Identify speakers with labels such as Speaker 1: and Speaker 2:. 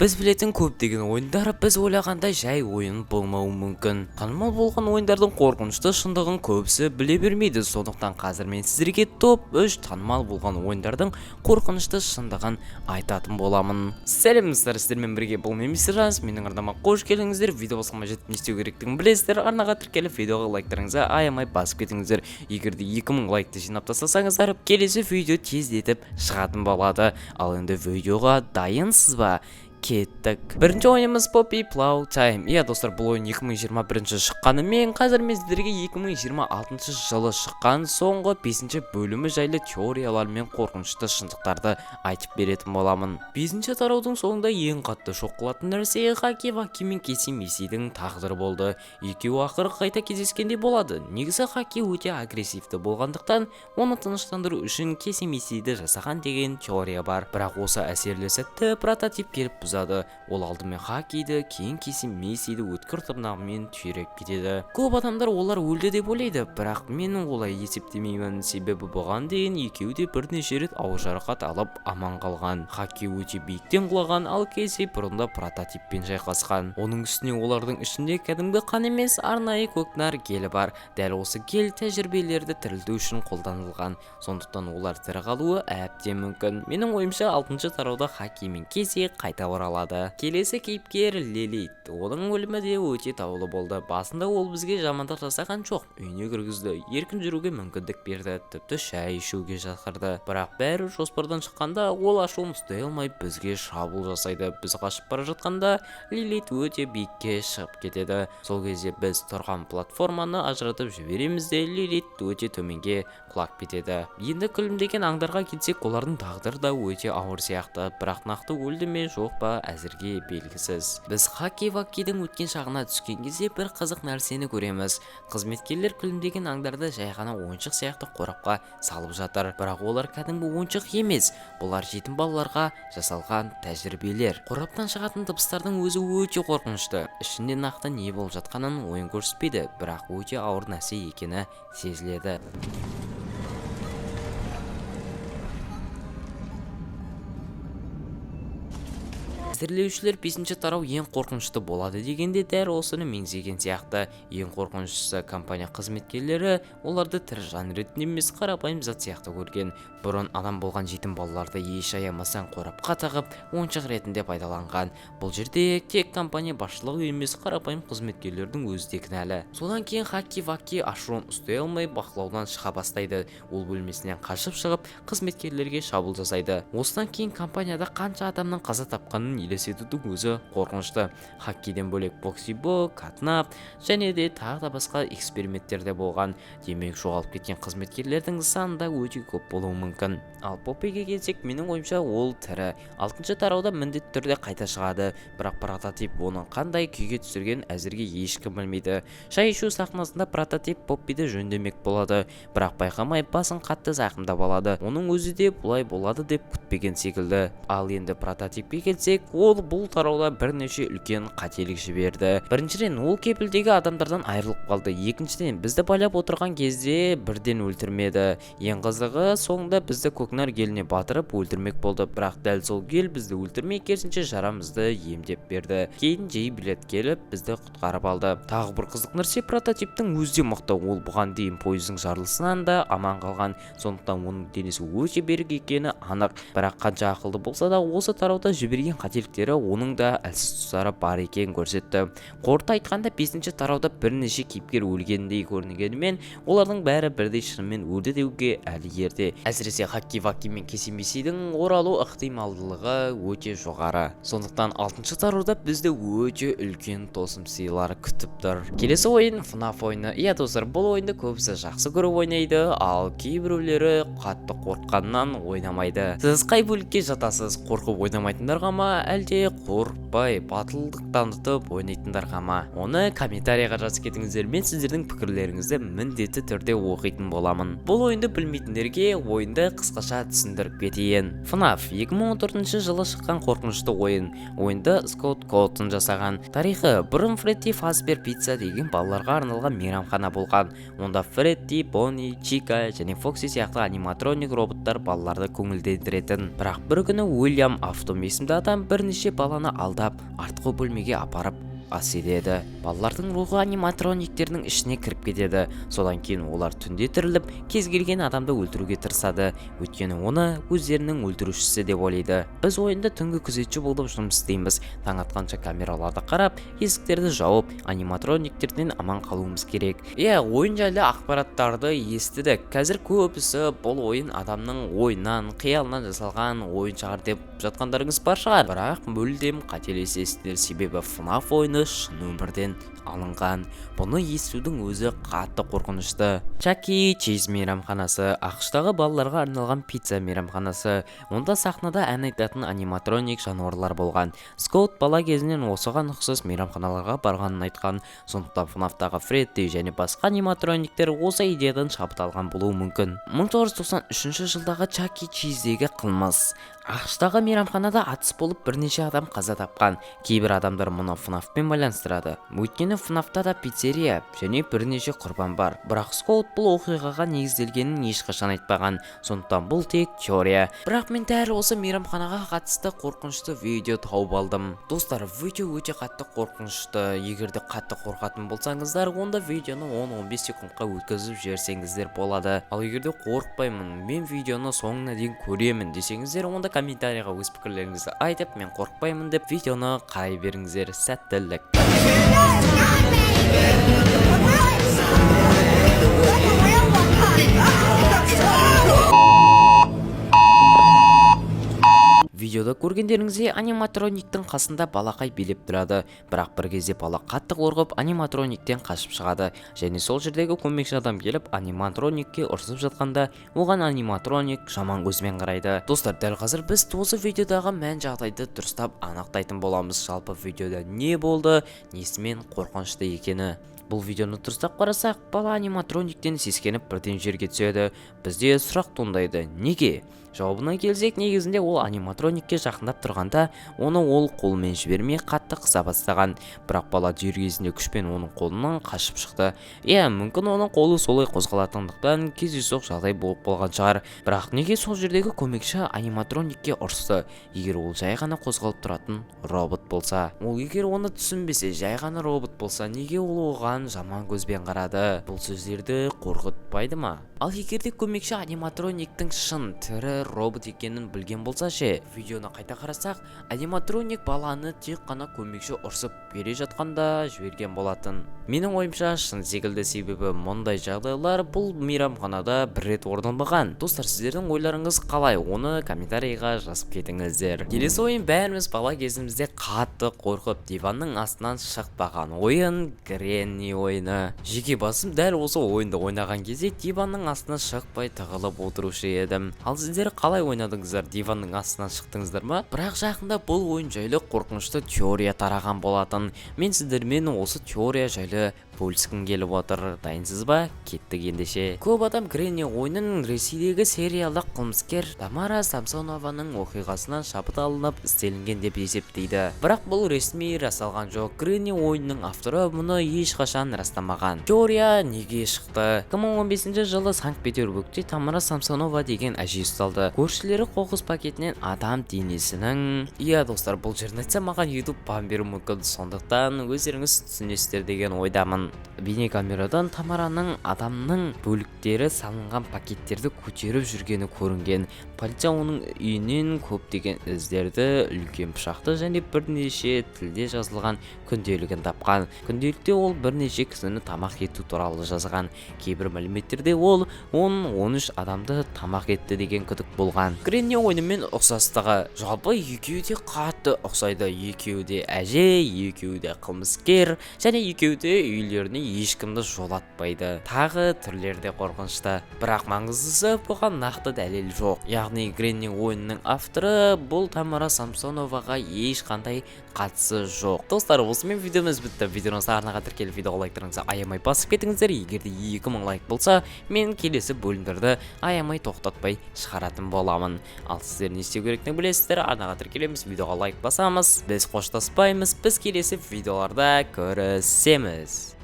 Speaker 1: Біз білетін көптеген ойындар біз ойлағандай жай ойын болмауы мүмкін. Танымал болған ойындардың қорқынышты шындығын көбісі біле бермейді. Сондықтан қазір мен сіздерге топ 3 танымал болған ойындардың қорқынышты шындығын айтатын боламын. Сәлем достар, сіздермен бірге бұл мен Мистер Жас. Менің арнама қош келдіңіздер. Видео басқама жетіп не істеу керектігін білесіздер. Арнаға тіркеліп, видеоға лайктарыңызды аямай басып кетіңіздер. Егер де 2000 лайкты жинап тастасаңыздар, келесі видео тездетіп шығатын болады. Ал енді видеоға дайынсыз ба? Кеттік. Бірінші ойынымыз Poppy Playtime. Иә достар, бұл ойын 2021 шыққанымен, қазір мен сіздерге 2026 жылы шыққан соңғы 5 бөлімі жайлы теориялар мен қорқынышты шындықтарды айтып беретін боламын. 5 тараудың соңында ең қатты шок қылатын нәрсе Хаги Ваги мен Кесси Мессидің тағдыры болды. Екеуі ақыры қайта кездескендей болады. Негізі Хаги өте агрессивті болғандықтан, оны тыныштандыру үшін Кесси Мессиді жасаған деген теория бар. Бірақ осы әсерлі сәтті прототип келіп бұзады. Ол алдымен Хагиді, кейін Кесси Мессиді өткір тырнағымен түйреп кетеді. Көп адамдар олар өлді деп ойлайды, бірақ мен олай есептемеймін. Себебі бұған дейін екеуі де бірнеше рет ауыр жарақат алып аман қалған. Хаги өте биіктен құлаған, ал Кесси бұрында прототиппен жайқасқан. Оның үстіне олардың ішінде кәдімгі қан емес, арнайы көкнәр гелі бар. Дәл осы гель тәжірибелерді тірілту үшін қолданылған. Сондықтан олар тірі қалуы әбден мүмкін. Менің ойымша, 6 тарауда Хаги мен Кесси қайта оралады. Келесі кейіпкер Лилит. Оның өлімі де өте таулы болды. Басында ол бізге жамандық жасаған жоқ, үйіне кіргізді, еркін жүруге мүмкіндік берді, тіпті шай ішуге шақырды. Бірақ бәрі жоспардан шыққанда ол ашуын ұстай алмай бізге шабуыл жасайды. Біз қашып бара жатқанда Лилит өте биікке шығып кетеді. Сол кезде біз тұрған платформаны ажыратып жібереміз де, Лилит өте төменге құлап кетеді. Енді күлімдеген аңдарға келсек, олардың тағдыры да өте ауыр сияқты, бірақ нақты өлді ме жоқ па әзірге белгісіз. Біз Хаги Вагидің өткен шағына түскен кезде бір қызық нәрсені көреміз. Қызметкерлер күлімдеген аңдарды жай ғана ойыншық сияқты қорапқа салып жатыр. Бірақ олар кәдімгі ойыншық емес, бұлар жетім балаларға жасалған тәжірибелер. Қораптан шығатын дыбыстардың өзі өте қорқынышты. Ішінде нақты не болып жатқанын ойын көрсетпейді, бірақ өте ауыр нәрсе екені сезіледі. Әзірлеушілер 5 тарау ең қорқынышты болады дегенде дәл осыны меңзеген сияқты. Ең қорқыныштысы компания қызметкерлері оларды тірі жан ретінде емес, қарапайым зат сияқты көрген. Бұрын адам болған жетім балаларды еш аямастан қорапқа тығып, ойыншық ретінде пайдаланған. Бұл жерде тек компания басшылығы емес, қарапайым қызметкерлердің өзі де кінәлі. Содан кейін Хаги Ваги ашуын ұстай алмай бақылаудан шыға бастайды. Ол бөлмесінен қашып шығып, қызметкерлерге шабуыл жасайды. Осыдан кейін компанияда қанша адамның қаза тапқанын елестетудің өзі қорқынышты. Хагиден бөлек Бокси Бо, Катнап және де тағы да басқа эксперименттерде болған. Демек, жоғалып кеткен қызметкерлердің саны да өте көп болуы мүмкін. Ал Поппиге келсек, менің ойымша, ол тірі. 6 тарауда міндетті түрде қайта шығады, бірақ прототип оның қандай күйге түсіргенін әзірге ешкім білмейді. Шай ішу сахнасында прототип Поппиді жөндемек болады, бірақ байқамай басын қатты зақымдап алады. Оның өзі де бұлай болады деп күтпеген секілді. Ал енді прототипке келсек, ол бұл тарауда бірнеше үлкен қателік жіберді. Біріншіден, ол кепілдегі адамдардан айырылып қалды. Екіншіден, бізді байлап отырған кезде бірден өлтірмеді. Ең қызығы, соңында бізді көкнәр геліне батырып өлтірмек болды, бірақ дәл сол гел бізді өлтірмей, керісінше жарамызды емдеп берді. Кейін Джей Билет келіп бізді құтқарып алды. Тағы бір қызық нәрсе, прототиптің өзі де мықты. Ол бұған дейін пойыздың жарылысынан да аман қалған. Сондықтан оның денесі өте берік екені анық. Бірақ қанша ақылды болса да, осы тарауда жіберген қателіктері оның да әлсіз тұстары бар екенін көрсетті. Қорыта айтқанда, 5 тарауда бірнеше кейіпкер өлгендей көрінгенімен, олардың бәрі бірдей шынымен өлді деуге әлі ерте. Әсіресе Хаги Ваги мен Кесси Мессидің оралу ықтималдылығы өте жоғары. Сондықтан 6 тарауда бізді өте үлкен тосын сыйлар күтіп тұр. Келесі ойын FNAF ойыны. Иә достар, бұл ойынды көбісі жақсы көріп ойнайды, ал кейбіреулері қатты қорыққаннан ойнамайды. Сіз қай бөлікке жатасыз? Қорқып ойнамайтындарға ма, әлде қорықпай батылдық танытып ойнайтындарға ма? Оны комментарийға жазып кетіңіздер. Мен сіздердің пікірлеріңізді міндетті түрде оқитын боламын. Бұл ойынды білмейтіндерге ойынды қысқаша түсіндіріп кетейін. FNAF 2014 жылы шыққан қорқынышты ойын. Ойынды Скотт Коттон жасаған. Тарихы: бұрын Фредди Фазбер Пицца деген балаларға арналған мейрамхана болған. Онда Фредди, Бонни, Чика және Фокси сияқты аниматроник роботтар балаларды көңілдендіретін. Бірақ бір күні Уильям Афтон есімді адам бірнеше Бірнеше баланы алдап, артқы бөлмеге апарып ас етеді. Балалардың рухы аниматрониктердің ішіне кіріп кетеді. Содан кейін олар түнде тіріліп, кез келген адамды өлтіруге тырысады, өйткені оны өздерінің өлтірушісі деп ойлайды. Біз ойында түнгі күзетші болып жұмыс істейміз. Таң атқанша камераларды қарап, есіктерді жауып, аниматрониктерден аман қалуымыз керек. Иә, ойын жайлы ақпараттарды естідік. Қазір көбісі бұл ойын адамның ойынан, қиялынан жасалған ойын шығар деп жатқандарыңыз бар шығар. Бірақ мүлдем қателесесіздер, себебі FNAF ойыны шын өмірден алынған. Бұны естудің өзі қатты қорқынышты. Чак И Чиз мейрамханасы — АҚШ-тағы балаларға арналған пицца мейрамханасы. Онда сахнада ән айтатын аниматроник жануарлар болған. Скотт бала кезінен осыған ұқсас мейрамханаларға барғанын айтқан. Сондықтан FNAF-тағы Фредди және басқа аниматрониктер осы идеядан шабыт алған болуы мүмкін. 1993 жылдағы Чак И Чиздегі қылмыс. АҚШ-тағы мейрамханада атыс болып, бірнеше адам қаза тапқан. Кейбір адамдар мұны FNAF-пен байланыстырады, өйткені FNAF-та да пиццерия және бірнеше құрбан бар. Бірақ Скотт бұл оқиғаға негізделгенін ешқашан айтпаған, сондықтан бұл тек теория. Бірақ мен дәл осы мейрамханаға қатысты қорқынышты видео тауып алдым. Достар, видео өте қатты қорқынышты. Егер де қатты қорқатын болсаңыздар, онда видеоны 10-15 секундқа өткізіп жіберсеңіздер болады. Ал егер де қорықпаймын, мен видеоны соңына дейін көремін десеңіздер, онда комментарийға өз пікірлеріңізді айтып, мен қорықпаймын деп видеоны қарай беріңіздер. Сәттілік!
Speaker 2: Like a real one.
Speaker 1: Видеода көргендеріңіздей, аниматрониктің қасында балақай билеп тұрады. Бірақ бір кезде бала қатты қорқып, аниматрониктен қашып шығады және сол жердегі көмекші адам келіп, аниматроникке ұрсып жатқанда, оған аниматроник жаман көзбен қарайды. Достар, дәл қазір біз осы видеодағы мән жағдайды дұрыстап анықтайтын боламыз. Жалпы видеода не болды, несімен қорқынышты екені. Бұл видеоны дұрыстап қарасақ, бала аниматрониктен сескеніп, бірден жерге түседі. Бізде сұрақ туындайды: неге? Жауабына келсек, негізінде ол аниматроникке жақындап тұрғанда, оны ол қолымен жібермей, қатты қыса бастаған. Бірақ бала дер кезінде күшпен оның қолынан қашып шықты. Иә, мүмкін, оның қолы солай қозғалатындықтан кездейсоқ жағдай болып қалған шығар. Бірақ неге сол жердегі көмекші аниматроникке ұрысты, егер ол жай ғана қозғалып тұратын робот болса? Ол егер оны түсінбесе, жай ғана робот болса, неге ол оған жаман көзбен қарады? Бұл сөздерді қорқытпайды ма? Ал егер де көмекші аниматрониктің шын тірі робот екенін білген болса ше? Видеоны қайта қарасақ, аниматроник баланы тек қана көмекші ұрсып келе жатқанда жіберген болатын. Менің ойымша, шын секілді, себебі мұндай жағдайлар бұл мейрамханада бір рет орын алмаған. Достар, сіздердің ойларыңыз қалай? Оны комментарийға жазып кетіңіздер. Келесі ойын — бәріміз бала кезімізде қатты қорқып, диванның астынан шықпаған ойын — Гренни ойыны. Жеке басым дәл осы ойынды ойнаған кезде диванның астынан шықпай, тығылып отырушы едім. Ал сіздер қалай ойнадыңыздар? Диванның астынан шықтыңыздар ма? Бірақ жақында бұл ойын жайлы қорқынышты теория тараған болатын. Мен сіздермен осы теория жайлы бөліскім келіп отыр. Дайынсыз ба? Кеттік ендеше. Көп адам Гренни ойынын Ресейдегі сериялық қылмыскер Тамара Самсонованың оқиғасынан шабыт алынып істелінген деп есептейді. Бірақ бұл ресми расталған жоқ. Гренни ойынының авторы мұны ешқашан растамаған. Теория неге шықты? 2015 жылы Санкт Петербургте Тамара Самсонова деген әже ұсталды. Көршілері қоқыс пакетінен адам денесінің... Иә, достар, бұл жерін айтсам, маған YouTube бан беруі мүмкін, сондықтан өздеріңіз түсінесіздер деген ойдамын. Бейнекамерадан Тамараның адамның бөліктері салынған пакеттерді көтеріп жүргені көрінген. Полиция оның үйінен көптеген іздерді, үлкен пышақты және бірнеше тілде жазылған күнделігін тапқан. Күнделікте ол бірнеше кісіні тамақ ету туралы жазған. Кейбір мәліметтерде ол 10-13 адамды тамақ етті деген күдік болған. Гренни ойынымен ұқсастығы: жалпы екеуі де қатты ұқсайды. Екеуі де әже, екеуі де қылмыскер және екеуі де үйлеріне ешкімді жолатпайды. Тағы түрлері де қорқынышты. Бірақ маңыздысы, бұған нақты дәлел жоқ, яғни Гренни ойынының авторы бұл Тамара Самсоноваға ешқандай қатысы жоқ. Достар, осымен видеомыз бітті. Видеоны арнаға тіркеліп, видеоға лайктарыңызды аямай басып кетіңіздер. Егер де 2000 лайк болса, мен келесі бөлімдерді аямай, тоқтатпай шығаратын боламын. Ал сіздер не істеу керектігін білесіздер: арнаға тіркелеміз, видеоға лайк басамыз. Біз қоштаспаймыз, біз келесі видеоларда көрісеміз.